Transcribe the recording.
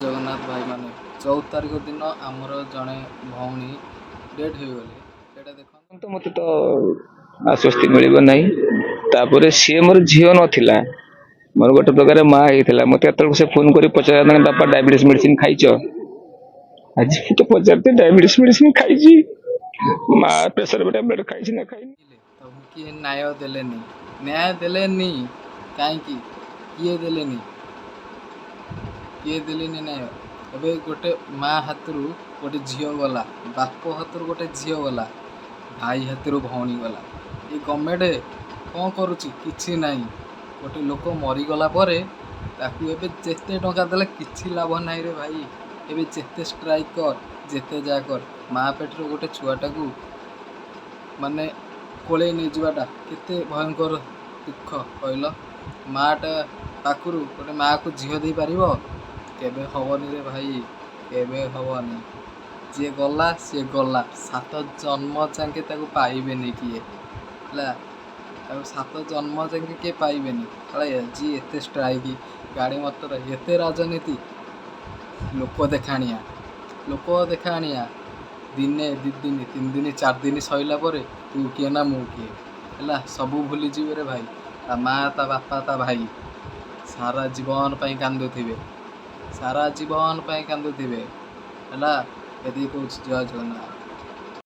ଜଗନ୍ନାଥ ଭାଇମାନେ, 14 ତାରିଖ ଦିନ ଆମର ଜଣେ ଭଉଣୀ ଡେଥ୍ ହେଇଗଲେ। ସେଇଟା ଦେଖନ୍ତୁ। ମୋତେ ତ ଆଶ୍ୱସ୍ତି ମିଳିବ ନାହିଁ। ତାପରେ ସିଏ ମୋର ଝିଅ ନଥିଲା, ମୋର ଗୋଟେ ପ୍ରକାର ମା ହେଇଥିଲା। ମୋତେ ଏତେବେଳକୁ ସେ ଫୋନ୍ କରି ପଚାରିଲା, ବାପା, ଡାଇବେଟିସ୍ ମେଡ଼ିସିନ ଖାଇଛ? ଆଜି ମୁଁ ତ ପଚାରିତେ, ଡାଇବେଟିସ୍ ମେଡ଼ିସିନ ଖାଇଛି ମା? ପ୍ରେସର ଟ୍ୟାବଲେଟ୍ ଖାଇଛି ନା ଖାଇନି? ତାକୁ କିଏ ନ୍ୟାୟ ଦେଲେନି? ନ୍ୟାୟ ଦେଲେନି କାହିଁକି? କିଏ ଦେଲେନି? କିଏ ଦେଲେନି ନ୍ୟାୟ? ଏବେ ଗୋଟେ ମା ହାତରୁ ଗୋଟେ ଝିଅ ଗଲା, ବାପ ହାତରୁ ଗୋଟେ ଝିଅ ଗଲା, ଭାଇ ହାତରୁ ଭଉଣୀ ଗଲା। ଏ ଗଭର୍ଣ୍ଣମେଣ୍ଟ କ'ଣ କରୁଛି? କିଛି ନାହିଁ। ଗୋଟେ ଲୋକ ମରିଗଲା ପରେ ତାକୁ ଏବେ ଯେତେ ଟଙ୍କା ଦେଲେ କିଛି ଲାଭ ନାହିଁ ରେ ଭାଇ। ଏବେ ଯେତେ ଷ୍ଟ୍ରାଇକ୍ କର, ଯେତେ ଯାହା କର, ମା ପେଟରୁ ଗୋଟେ ଛୁଆଟାକୁ ମାନେ କୋଳେଇ ନେଇଯିବାଟା କେତେ ଭୟଙ୍କର ଦୁଃଖ କହିଲ? ମାଟା ପାଖରୁ ଗୋଟେ ମାଆକୁ ଝିଅ ଦେଇପାରିବ? କେବେ ହବନି ରେ ଭାଇ, କେବେ ହବନି। ଯିଏ ଗଲା ସିଏ ଗଲା, ସାତ ଜନ୍ମ ଯାକେ ତାକୁ ପାଇବେନି କିଏ। ହେଲା, ତାକୁ ସାତ ଜନ୍ମ ଯାକେ କିଏ ପାଇବେନି। ହେଲା, ଆଜି ଏତେ ଷ୍ଟ୍ରାଇକ୍, ଗାଡ଼ି ମଟର, ଏତେ ରାଜନୀତି, ଲୋକ ଦେଖାଣିଆ, ଲୋକ ଦେଖାଣିଆ। ଦିନେ, 2 ଦିନ, 3 ଦିନ, 4 ଦିନ ସରିଲା ପରେ ତୁ କିଏ ନା ମୁଁ କିଏ, ହେଲା, ସବୁ ଭୁଲିଯିବେ ରେ ଭାଇ। ତା ମା, ତା ବାପା, ତା ଭାଇ ସାରା ଜୀବନ ପାଇଁ କାନ୍ଦୁଥିବେ, ସାରା ଜୀବନ ପାଇଁ କାନ୍ଦୁଥିବେ। ହେଲା, ଏତିକି କହୁଛି। ଜୟ ଜଗନ୍ନାଥ।